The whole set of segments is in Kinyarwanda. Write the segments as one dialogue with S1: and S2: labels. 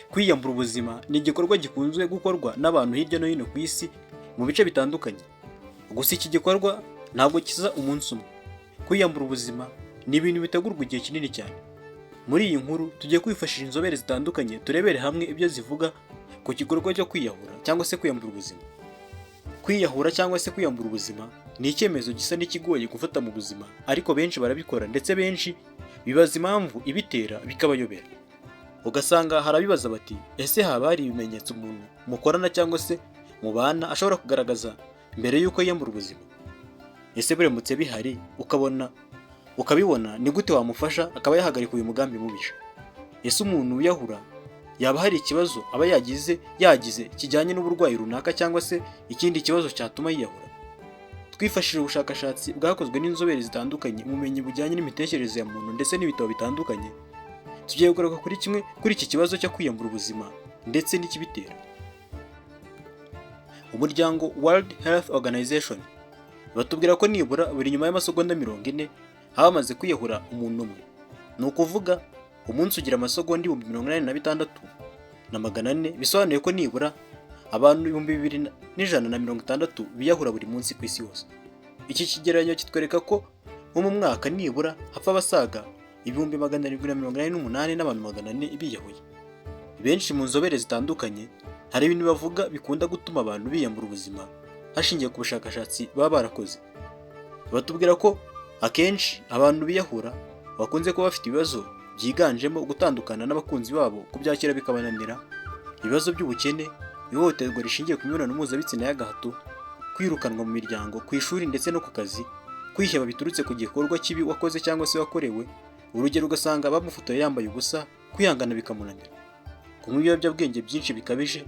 S1: Kwiyambura ubuzima ni igikorwa gikunzwe gukorwa n'abantu hirya no hino ku isi mu bice bitandukanye. Gusa iki gikorwa ntabwo kiza umunsi umwe. Kwiyambura ubuzima ni ibintu bitegurwa igihe kinini cyane. Muri iyi nkuru tugiye kwifashisha inzobere zitandukanye, turebere hamwe ibyo zivuga ku gikorwa cyo kwiyahura cyangwa se kwiyambura ubuzima. Kwiyahura cyangwa se kwiyambura ubuzima ni icyemezo gisa n'ikigoye gufata mu buzima, ariko benshi barabikora, ndetse benshi bibaza impamvu ibitera bikabayobera. Ugasanga hari abibaza bati: "Ese haba hari ibimenyetso umuntu mukorana cyangwa se mubana ashobora kugaragaza mbere y'uko yiyambura ubuzima? Ese biramutse bihari ukabona ukabibona, ni gute wamufasha akaba yahagarika uyu mugambi mubisha? Ese umuntu wiyahura yaba hari ikibazo aba yagize kijyanye n'uburwayi runaka cyangwa se ikindi kibazo cyatuma yiyahura?" Twifashishije ubushakashatsi bwakozwe n'inzobere zitandukanye mu bumenyi bujyanye n'imitekerereze ya muntu ndetse n'ibitabo bitandukanye, tugiye kugaruka kuri kimwe kuri iki kibazo cyo kwiyambura ubuzima ndetse n'ikibitera. Umuryango World Health Organization batubwira ko nibura buri nyuma y'amasegonda 40 haba hamaze kwiyahura umuntu umwe. Ni ukuvuga umunsi ugira amasegonda 86,400, bisobanuye ko nibura abantu 2,160 biyahura buri munsi ku isi hose. Iki kigereranyo kitwereka ko nko mu mwaka nibura hapfa abasaga 788,400 n'abantu biyahuye. Benshi mu nzobere zitandukanye hari ibintu bavuga bikunda gutuma abantu biyambura ubuzima hashingiwe ku bushakashatsi baba barakoze. Batubwira ko akenshi abantu biyahura bakunze kuba bafite ibibazo byiganjemo gutandukana n'abakunzi babo, kubyakira bikabananira, ibibazo by'ubukene, ihohoterwa rishingiye ku mibonano mpuzabitsina y'agahato, kwirukanwa mu miryango, ku ishuri ndetse no ku kazi, kwiheba biturutse ku gikorwa kibi wakoze cyangwa se wakorewe, urugero ugasanga bamufotoye yambaye ubusa, kwihangana bikamunanira, kunywa ibiyobyabwenge byinshi bikabije,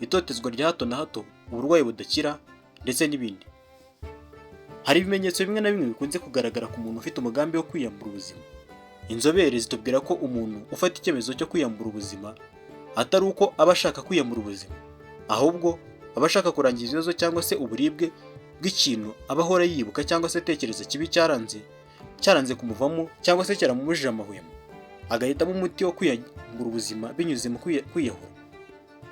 S1: itotezwa rya hato na hato, uburwayi budakira ndetse n'ibindi. Hari ibimenyetso bimwe na bimwe bikunze kugaragara ku muntu ufite umugambi wo kwiyambura ubuzima. Inzobere zitubwira ko umuntu ufata icyemezo cyo kwiyambura ubuzima atari uko aba ashaka kwiyambura ubuzima, ahubwo aba ashaka kurangiza ibibazo cyangwa se uburibwe bw'ikintu aba ahora yibuka cyangwa se atekereza kibi cyaranze kumuvamo cyangwa se cyaramubujije amahwemo, agahitamo umuti wo kwiyambura ubuzima binyuze mu kwiyahura.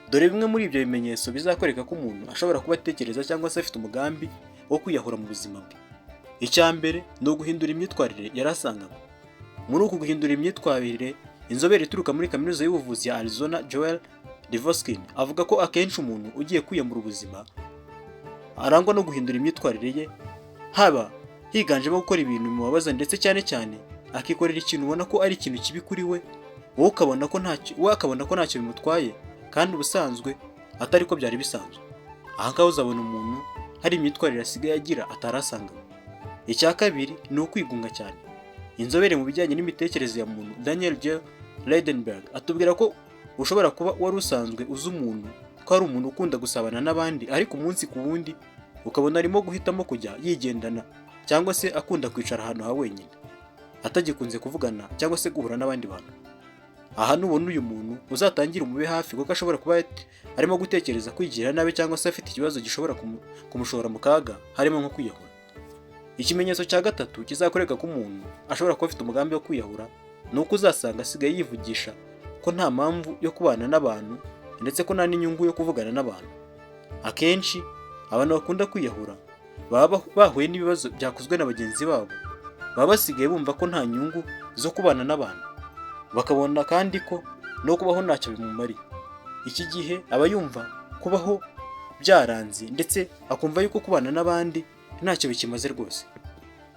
S1: Dore bimwe muri ibyo bimenyetso bizakwereka ko umuntu ashobora kuba atekereza cyangwa se afite umugambi wo kwiyahura mu buzima bwe. Icya mbere ni uguhindura imyitwarire yari asanganywe. Muri uku guhindura imyitwarire, inzobere ituruka muri Kaminuza y'Ubuvuzi ya Arizona, Joel Dvoskin, avuga ko akenshi umuntu ugiye kwiyambura ubuzima arangwa no guhindura imyitwarire ye, haba higanjemo gukora ibintu bimubabaza, ndetse cyane cyane akikorera ikintu ubona ko ari ikintu kibi kuri we, wowe ukabona ko ntacyo, we akabona ko ntacyo bimutwaye kandi ubusanzwe atari ko byari bisanzwe. Aha ngaha uzabona umuntu hari imyitwarire asigaye agira atari asanganywe. Icya kabiri ni ukwigunga cyane. Inzobere mu bijyanye n'imitekerereze ya muntu, Daniel J. Ledenberg, atubwira ko ushobora kuba wari usanzwe uzi umuntu ko ari umuntu ukunda gusabana n'abandi, ariko umunsi ku wundi ukabona arimo guhitamo kujya yigendana cyangwa se akunda kwicara ahantu ha wenyine, atagikunze kuvugana cyangwa se guhura n'abandi bantu. Aha nubona uyu muntu uzatangire umube hafi, kuko ashobora kuba arimo gutekereza kwigirira nabi cyangwa se afite ikibazo gishobora kumushora mu kaga, harimo nko kwiyahura. Ikimenyetso cya gatatu kizakwereka ko umuntu ashobora kuba afite umugambi wo kwiyahura ni uko uzasanga asigaye yivugisha ko nta mpamvu yo kubana n'abantu, ndetse ko nta n'inyungu yo kuvugana n'abantu. Akenshi abantu bakunda kwiyahura baba bahuye n'ibibazo byakozwe na bagenzi babo, baba basigaye bumva ko nta nyungu zo kubana n'abantu, bakabona kandi ko no kubaho ntacyo bimumariye. Iki gihe aba yumva kubaho byaranze, ndetse akumva yuko kubana n'abandi ntacyo bikimaze rwose.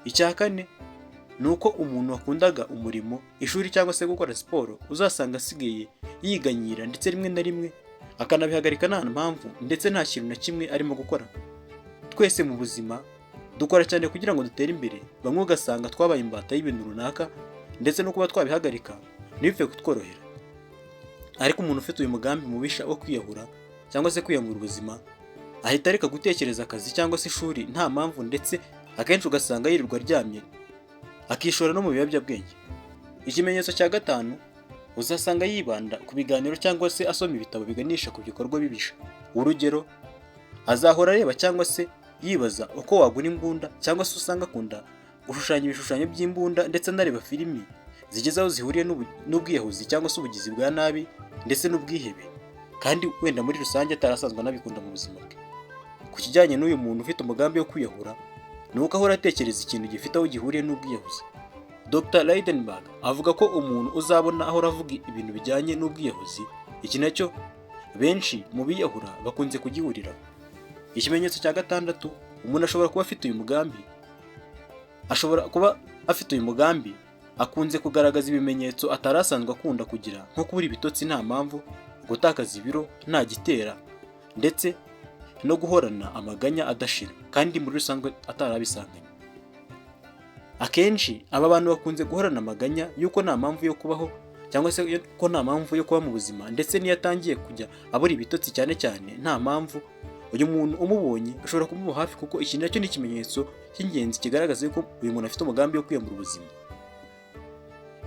S1: Icya kane ni uko umuntu wakundaga umurimo, ishuri cyangwa se gukora siporo, uzasanga asigaye yiganyira, ndetse rimwe na rimwe akanabihagarika nta mpamvu, ndetse nta kintu na kimwe arimo gukora. Twese mu buzima dukora cyane kugira ngo dutere imbere, bamwe ugasanga twabaye imbata y'ibintu runaka, ndetse no kuba twabihagarika ntibipfe kutworohera. Ariko umuntu ufite uyu mugambi mubisha wo kwiyahura cyangwa se kwiyambura ubuzima ahita areka gutekereza akazi cyangwa se ishuri nta mpamvu, ndetse akenshi ugasanga yirirwa aryamye, akishora no mu biyobyabwenge. Ikimenyetso cya gatanu, uzasanga yibanda ku biganiro cyangwa se asoma ibitabo biganisha ku bikorwa bibisha. Urugero, azahora areba cyangwa se yibaza uko wagura imbunda, cyangwa se usanga akunda gushushanya ibishushanyo by'imbunda, ndetse anareba filimi zigeze aho zihuriye n'ubwiyahuzi cyangwa se ubugizi bwa nabi. ndetse n'ubwihebe, kandi wenda muri rusange atarasanzwe anabikunda mu buzima bwe. Ku kijyanye n'uyu muntu ufite umugambi wo kwiyahura, ni uko ahora atekereza ikintu gifite aho gihuriye n'ubwiyahuzi. Dr Lydenberg avuga ko umuntu uzabona ahora avuga ibintu bijyanye n'ubwiyahuzi, iki nacyo benshi mu biyahura bakunze kugihuriraho. Ikimenyetso cya gatandatu, umuntu ashobora kuba afite uyu mugambi, ashobora kuba afite uyu mugambi akunze kugaragaza ibimenyetso atari asanzwe akunda kugira, nko kubura ibitotsi nta mpamvu, gutakaza ibiro nta gitera, ndetse no guhorana amaganya adashira kandi muri rusange atarabisanganywe. Akenshi aba bantu bakunze guhorana amaganya y'uko nta mpamvu yo kubaho cyangwa se ko nta mpamvu yo kuba mu buzima, ndetse n'iyo atangiye kujya abura ibitotsi cyane cyane nta mpamvu, uyu muntu umubonye ushobora kumuba hafi, kuko iki nacyo ni ikimenyetso cy'ingenzi kigaragaza yuko uyu muntu afite umugambi wo kwiyambura ubuzima.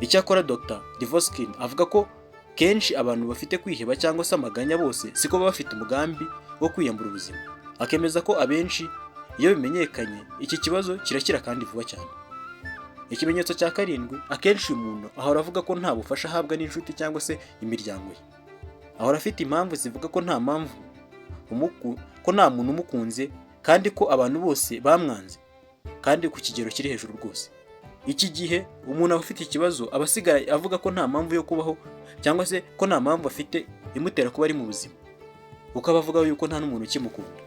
S1: Icyakora Dr Dvoskin avuga ko kenshi abantu bafite kwiheba cyangwa se amaganya bose siko baba bafite umugambi wo kwiyambura ubuzima, akemeza ko abenshi iyo bimenyekanye iki kibazo kirakira kandi vuba cyane. Ikimenyetso cya karindwi, akenshi uyu muntu ahora avuga ko nta bufasha ahabwa n'inshuti cyangwa se imiryango ye. Ahora afite impamvu zivuga ko nta mpamvu ko nta muntu umukunze kandi ko abantu bose bamwanze, kandi ku kigero kiri hejuru rwose. Iki gihe umuntu aba afite ikibazo, aba asigaye avuga ko nta mpamvu yo kubaho cyangwa se ko nta mpamvu afite imutera kuba ari mu buzima, kuko aba avuga yuko nta n'umuntu ukimukunda.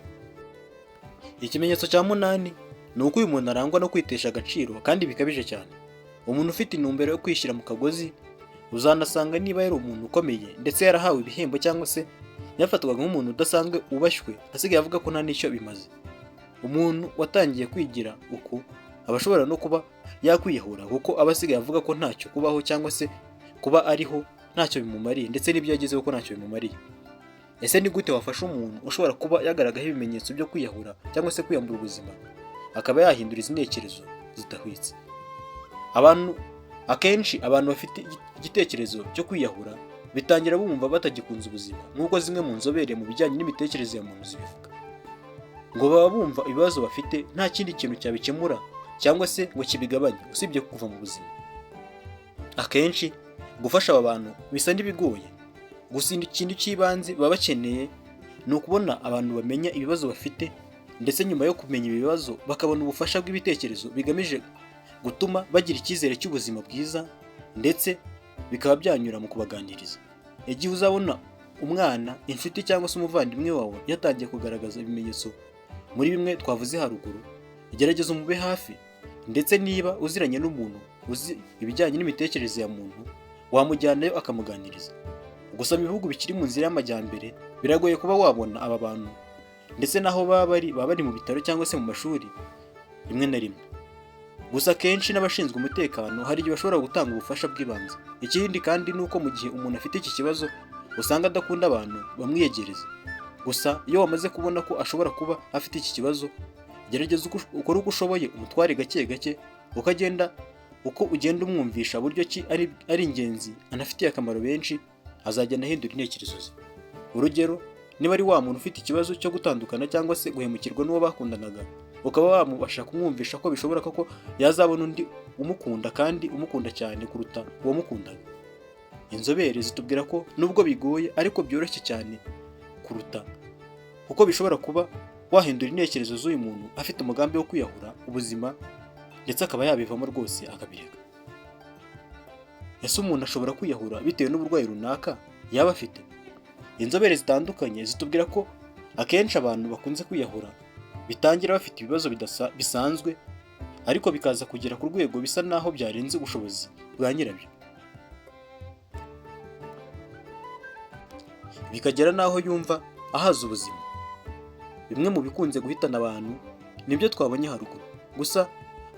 S1: Ikimenyetso cya munani ni uko uyu muntu arangwa no kwitesha agaciro kandi bikabije cyane. Umuntu ufite intumbero yo kwishyira mu kagozi, uzanasanga niba yari umuntu ukomeye ndetse yarahawe ibihembo cyangwa se yafatwaga nk'umuntu udasanzwe wubashywe, asigaye avuga ko nta n'icyo bimaze. Umuntu watangiye kwigira uku aba ashobora no kuba yakwiyahura, kuko aba asigaye avuga ko ntacyo kubaho cyangwa se kuba ariho ntacyo bimumariye, ndetse n'ibyo yagezeho ko ntacyo bimumariye. Ese ni gute wafasha umuntu ushobora kuba yagaragaho ibimenyetso byo kwiyahura cyangwa se kwiyambura ubuzima, akaba yahindura izi ntekerezo zidahwitse? Abantu akenshi, abantu bafite igitekerezo cyo kwiyahura bitangira bumva batagikunze ubuzima, nk'uko zimwe mu nzobere mu bijyanye n'imitekerereze ya muntu zibivuga. Ngo baba bumva ibibazo bafite nta kindi kintu cyabikemura cyangwa se ngo kibigabanye usibye kuva mu buzima. Akenshi gufasha aba bantu bisa n'ibigoye, gusa ikintu cy'ibanze baba bakeneye ni ukubona abantu bamenya ibibazo bafite, ndetse nyuma yo kumenya ibibazo bakabona ubufasha bw'ibitekerezo bigamije gutuma bagira icyizere cy'ubuzima bwiza, ndetse bikaba byanyura mu kubaganiriza. Igihe uzabona umwana, inshuti cyangwa se umuvandimwe wawe yatangiye kugaragaza ibimenyetso muri bimwe twavuze haruguru, gerageza umube hafi, ndetse niba uziranye n'umuntu uzi ibijyanye n'imitekerereze ya muntu, wamujyanayo akamuganiriza. Gusa mu bihugu bikiri mu nzira y'amajyambere biragoye kuba wabona aba bantu, ndetse n'aho baba bari, baba bari mu bitaro cyangwa se mu mashuri rimwe na rimwe. Gusa akenshi n'abashinzwe umutekano hari igihe bashobora gutanga ubufasha bw'ibanze. Ikindi kandi ni uko mu gihe umuntu afite iki kibazo usanga adakunda abantu bamwiyegereza. Gusa iyo wamaze kubona ko ashobora kuba afite iki kibazo, gerageza ukore uko ushoboye umutware gake gake, ukagenda uko ugenda umwumvisha buryo ki ari ingenzi anafitiye akamaro benshi, azagenda ahindura intekerezo ze. Urugero, niba ari wa muntu ufite ikibazo cyo gutandukana cyangwa se guhemukirwa n'uwo bakundanaga, ukaba wamubasha kumwumvisha ko bishobora koko yazabona undi umukunda kandi umukunda cyane kuruta uwamukundaga. Inzobere zitubwira ko nubwo bigoye ariko byoroshye cyane kuruta, kuko bishobora kuba wahindura intekerezo z'uyu muntu afite umugambi wo kwiyahura ubuzima, ndetse akaba yabivamo rwose akabireka. Ese umuntu ashobora kwiyahura bitewe n'uburwayi runaka yaba afite? Inzobere zitandukanye zitubwira ko akenshi abantu bakunze kwiyahura bitangira bafite ibibazo bisanzwe, ariko bikaza kugera ku rwego bisa naho byarenze ubushobozi bwa nyirabyo, bikagera n'aho yumva ahaze ubuzima. Bimwe mu bikunze guhitana abantu nibyo twabonye haruguru. Gusa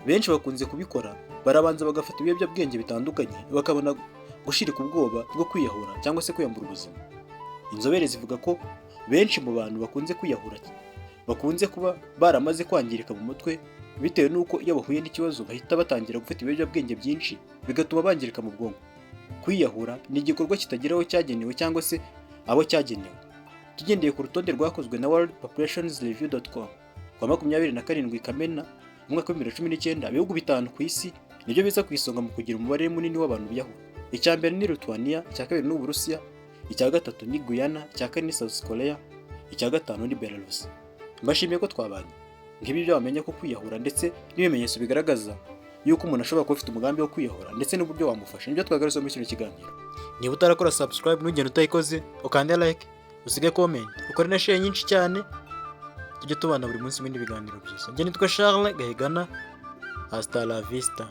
S1: benshi bakunze kubikora barabanza bagafata ibiyobyabwenge bitandukanye, bakabona gushirika ubwoba bwo kwiyahura cyangwa se kwiyambura ubuzima. Inzobere zivuga ko benshi mu bantu bakunze kwiyahura bakunze kuba baramaze kwangirika mu mutwe, bitewe n'uko iyo bahuye n'ikibazo bahita batangira gufata ibiyobyabwenge byinshi, bigatuma bangirika mu bwonko. Kwiyahura ni igikorwa kitagira aho cyagenewe cyangwa se abo cyagenewe. Tugendeye ku rutonde rwakozwe na worldpopulationsreview.com ku wa 27 Kamena mu mwaka wa 2019, ibihugu bitanu ku isi nibyo biza ku isonga mu kugira umubare munini w'abantu biyahura. Icya mbere ni Lithuania, icya kabiri ni Uburusiya, Icya gatatu ni Guyana, icya kane ni South Korea, icya gatanu ni Belarus. Mbashimiye ko twabanye. Ngibi ibyo wamenya ko kwiyahura ndetse n'ibimenyetso bigaragaza yuko umuntu ashobora kuba afite umugambi wo kwiyahura ndetse n'uburyo wamufasha, nibyo twagarutse muri kino kiganiro. Niba utarakora subscribe, ntugende utayikoze. Ukande like, usige comment, ukore na share nyinshi cyane, tujye tubana buri munsi mu bindi biganiro byiza. Njye nitwa Charles Gahigana. Hasta la vista.